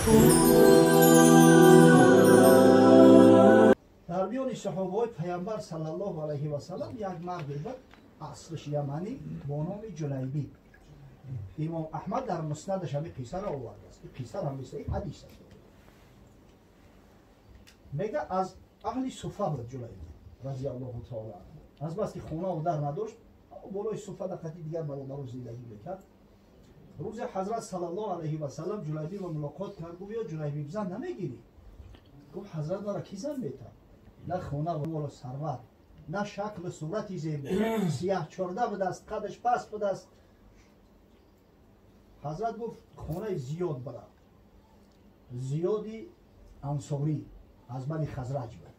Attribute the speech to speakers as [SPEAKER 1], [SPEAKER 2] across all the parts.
[SPEAKER 1] Дар миёни саҳобаҳои паямбар саллаллоҳу алайҳи васаллам як марде буд, аслиш яманӣ, бо номи Ҷулайбиб. Имом Аҳмад дар муснадаш ҳамин қиссаро овардааст. Ин қисса ҳам мисли ҳадис аст. Мега аз аҳли Суфа буд Ҷулайбиб разияллоҳу таола анҳу. Аз бас ки хона ва дар надошт, болои Суфа дар қати дигар бародарон зиндагӣ мекард. Рӯзе ҳазрат саллаллоҳу алайҳи васаллам Ҷулайбибро мулоқот кард, гуфт: ё Ҷулайбиб, зан намегирӣ? Гуфт: ҳазрат, мара кӣ зан метавад? На хона ва молу сарват, на шаклу сурати зебо, сиёҳ чорда будааст, қадаш паст будааст. Ҳазрат гуфт: хонаи Зиёд бара. Зиёди Ансорӣ аз бани Хазраҷ буд.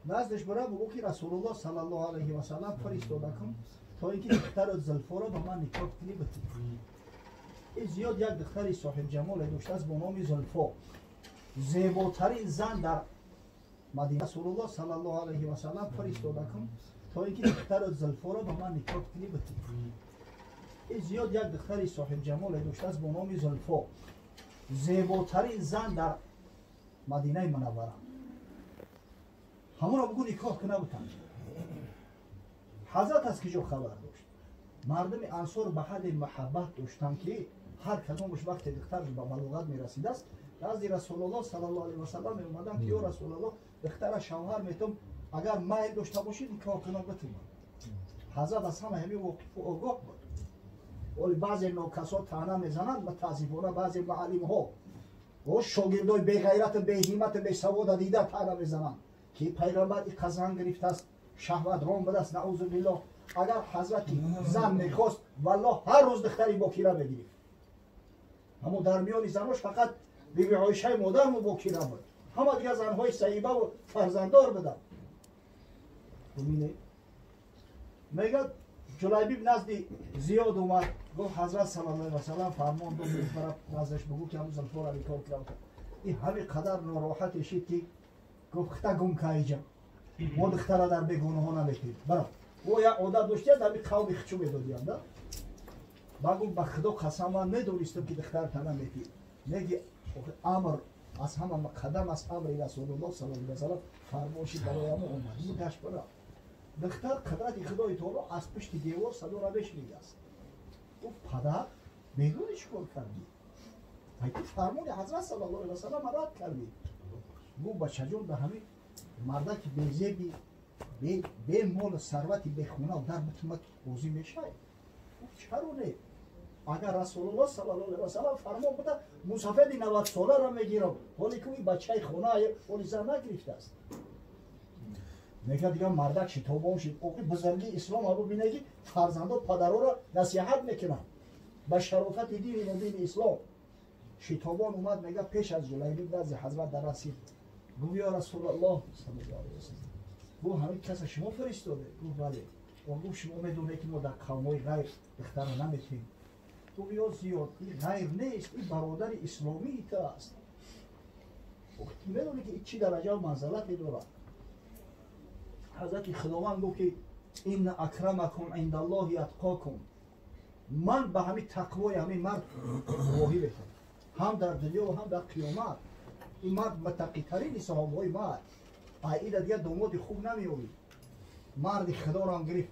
[SPEAKER 1] Наздаш бара, бугӯ ки Расулуллоҳ саллаллоҳу алайҳи васаллам фиристода кун, то ин ки духтару Зулфоро ба ман никоҳ кунӣ битӣ. Ин Зиёд як духтари соҳибҷамоле доштааст бо номи Зулфо, зеботарин зан дар Мадина. Расулуллоҳ саллаллоҳу алайҳи васаллам фиристода кун, то ин ки духтару Зулфоро ба ман никоҳ кунӣ битӣ. Ин Зиёд як духтари соҳибҷамоле доштааст бо номи Зулфо, зеботарин зан дар Мадинаи Мунаввара. Ҳамонро бугӯ никоҳ куна бутан. Ҳазрат аз киҷо хабар дошт? Мардуми Ансор ба ҳадди муҳаббат доштанд, ки ҳар кадомаш вақте духтараш ба балоғат мерасидааст, назди Расулуллоҳ саллаллоҳу алайҳи васаллам меомаданд, ки ё Расулуллоҳ, духтара шавҳар метом, агар майл дошта бошӣ, никоҳ кунам битумам. Ҳазрат аз ҳама ҳамин воқифу огоҳ буд. Оли баъзе нокасо таъна мезананд, мутаассифона баъзе муаллимҳо о шогирдои беғайрату беҳимату бесавода дида таъна мезананд, ки пайғамбар иқа зан гирифтааст, шаҳватрон будааст, наузу биллоҳ. Агар ҳазрати зан мехост, валлоҳ, ҳар рӯз духтари бокира мегирифт. Аммо дар миёни занош фақат биби Оишаи модарму бокира буд, ҳама дигар занҳои саибаву фарзанддор буданд. Бубинед, мегӯяд, Ҷулайбиб назди Зиёд омад, гуфт: ҳазрат саллаллоҳу алайҳи васаллам фармон дод, бара наздаш, бугӯ ки ҳамун Зулфоро никоҳ кунам. Ин ҳамин қадар нороҳате шид, ки гуфт: хита гум каиҷа, мо духтара дар бегуноҳо наметиҳем, бара. О як одат доштияд, ҳамин қавми хичу медодиям да. Ба гуфт: ба Худо қасам, ман медонистам, ки духтар наметиҳ. Неги амр аз ҳама муқаддам аст, амри Расулуллоҳ саллаллоҳу алайҳи васаллам фармоши барои ҳамо омад. Гашт бара. Духтар, қудрати Худои таоло, аз пушти девор садоро бешунидааст. Гуфт: падар, медонӣ чӣ кор кардӣ? Ай ту фармони ҳазрат саллаллоҳу алайҳи васаллам рад кардӣ. Гуфт: бачаҷон, дар ҳамин мардаки безеби, бемолу сарвати, бехона дар битумат розӣ мешавӣ? Гуфт: чаро не? Агар Расулуллоҳ саллаллоҳу алайҳи васаллам фармон буда, мусафеди 90-соларо мегирам, ҳоле ки бачаи хона ҳоли зан нагирифтааст. Мегӯяд, дигар мардак шитобон шид. Охи бузургии ислом абу бинаги, фарзандо падароро насиҳат мекунанд ба шарофати дини мубини ислом. Шитобон омад, мега, пеш аз Ҷулайбиб назди ҳазрат дар расид. Гуфт: ё Расулаллоҳ саллаллоҳу алайҳи васаллам, гуфт, ҳамин каса шумо фиристоде? Гуфт: бале. Он гуфт: шумо медонед, ки мо дар қавмҳои ғайр духтара наметиҳем. Гуфт: ё Зиёд, ин ғайр нест, ин бародари исломии ту аст. Ту медонӣ, ки чӣ дараҷаву манзалате дорад. Ҳазрати Худованд гуфт, ки инна акрамакум индаллоҳи атқокум. Ман ба ҳамин тақвои ҳамин мард гувоҳӣ мекунам, ҳам дар дунё ва ҳам дар қиёмат. Ин мард муттақитарини саҳобаҳои мард, ай ида дигар домоди хуб намеёбӣ. Марди Худорам гирифт,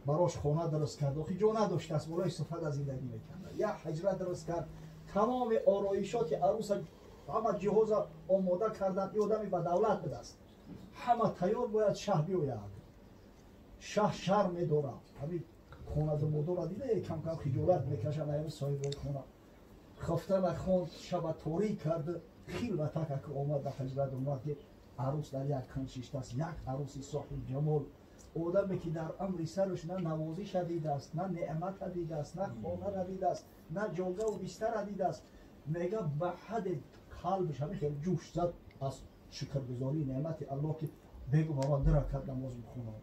[SPEAKER 1] барош хона дуруст кард. Охи ҷо надоштааст, болои суфада зиндагӣ мекард. Як ҳаҷра дуруст кард, тамоми ороишоти аруса, ҳама ҷиҳоза омода карданд. Ин одами ба давлат будааст, ҳама тайёр, бояд шаҳ биёяд. Шаҳ шарм медорад, ҳамин хонадумодора дида, кам кам хиҷолат мекашад. Аями соҳибои хона хуфта нахонд, шаба торик кард, хилватака ки омад, ба ҳаҷрат омад, ки арӯс дар як кун шиштааст, як арӯси соҳибҷамол, одаме ки дар амри сараш на навозиша дидааст, на неъмата дидааст, на хонара дидааст, на ҷогаву бистара дидааст. Мега, ба ҳадде қалбиш ҳамин хел ҷӯш зад аз шукргузории неъмати Аллоҳ, ки бегу баба ду ракат намоз бихонад.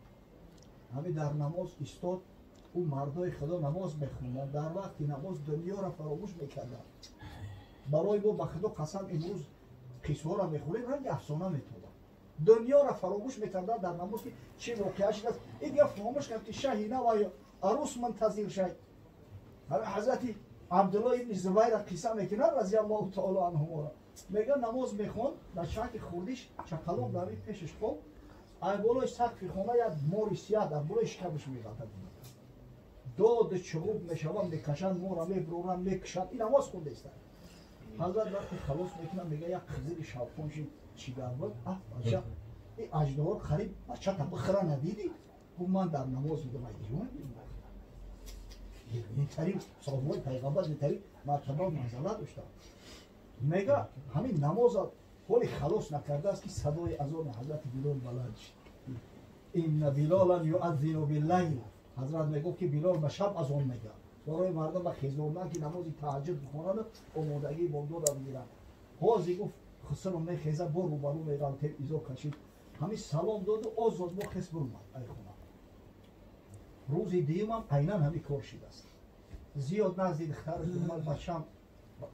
[SPEAKER 1] Ҳамин дар намоз истод. Ӯ мардои Худо намоз мехонданд, дар вақти намоз дунёро фаромӯш мекарданд. Барои мо, ба Худо қасам, имрӯз қиссаҳоро мехӯрем, ранги афсона метобад. Дунёро фаромӯш мекарданд дар намоз, ки чӣ воқеа шудааст. Ин дигар фаромӯш кард, ки шаҳи навай арӯс мунтазир шай. Ҳазрати Абдуллоҳ ибни Зубайра қисса мекунад разияллоҳу таоло анҳумора. Мега намоз мехонд, дар чаки хурдиш чақалон дар пешаш хоб, ай болои сақфи хона як мори сиёҳ дар болои шикамаш меғалтад. Дод чуғуб мешаванд, мекашанд, мора мебуранд, мекушанд. Ин намоз хонда иста. Ҳазрат вақте халос мекунад, мега як қизили шавқонши чигар буд. Аҳ, бача, ин аждаҳо қариб бачата бихӯра надидӣ? Гуфт ман дар намоз будам, ай девона будам. Ин саҳобаи пайғамбар ин мартаба манзалат доштанд. Мега ҳамин намоза ҳоли халос накардааст ки садои азони ҳазрати Билол баланд шуд. Инна Билолан юаззину биллайл. Ҳазрат мегуфт ки Билол ба шаб азон мегӯяд. Барои мардум ба хезондан ки намози таҳаҷҷуд бихонанд, омодагии бомдода бигиранд. Ҳозир гуфт хусро мехеза, бо рӯбарӯ меғалтем, изо кашид. Ҳамин салом доду озод бо хес бурмад ай хона. Рӯзи дуюмам айнан ҳамин кор шидааст. Зиёд назди духтараш омад, бачам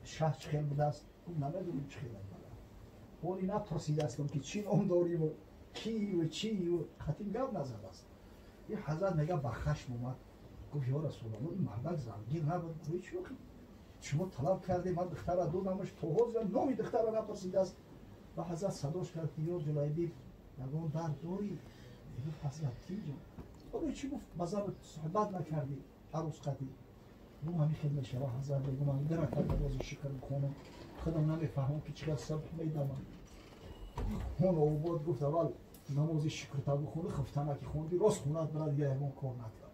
[SPEAKER 1] шаҳ чӣ хел будааст? Гуфт намедонам чӣ хел буда. Ҳоли напурсидаастам ки чӣ ном дориву киву чиву қатъин гап назадааст. Ин ҳазрат мега ба хашм омад. Гуфт ё Расулаллоҳ, ин мардак зангир набуд. Гуфт чӣ охи? Шумо талаб кардем, ман духтара додамаш, то ҳозир номи духтара напурсидааст. Ва ҳазрат садош кард ки ё Ҷулайбиб, ягон дард дорӣ? Гуфт ҳазрат тиҷон. Барои чӣ гуфт ба зан суҳбат накардӣ, арӯс қадӣ? Гуфт ҳамин хел мешава ҳазрат, мегӯ ман ду ракат намози шукр бихонам, худам намефаҳмам ки чӣ қадр сабр медамам. Хон обод гуфт аввал намози шукрта бихонӣ, хуфтана ки хонди рост хонат бирад, дигар ягон кор накард.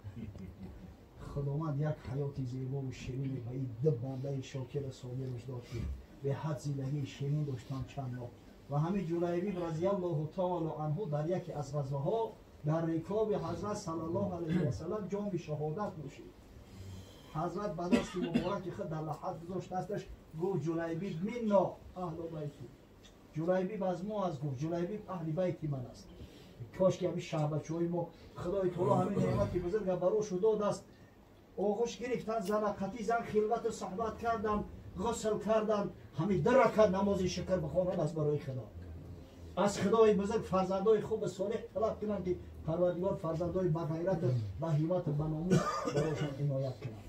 [SPEAKER 1] Худованд як ҳаёти зебову ширине ба ин ду бандаи шокира собираш дод ки беҳад зиндагии ширин доштанд чанд моҳ. Ва ҳамин Ҷулайбиб разияллоҳу таоло анҳу дар яке аз ғазваҳо дар рикоби ҳазрат саллаллоҳу алайҳи васаллам ҷоми шаҳодат нӯшид. Ҳазрат ба дасти мубораки худ дар лаҳат гузошт дасташ, гуфт Ҷулайбиб минно аҳлу байти. Ҷулайбиб аз мо аст, гуфт Ҷулайбиб аҳли байти ман аст. Кош ки ҳамин шаҳбачаҳои мо Худои таоло ҳамин неъмати бузурга барошу додааст. Оғӯш гирифтан, занақатӣ зан хилвату суҳбат кардан, ғусл кардан, ҳамин ду ракат намози шукр бихонанд аз барои Худо. Аз Худои бузург фарзандои хуби солеҳ талаб кунанд ки Парвардигор фарзандои ба ғайрату ба ҳимату ба номус барошон иноят кунад.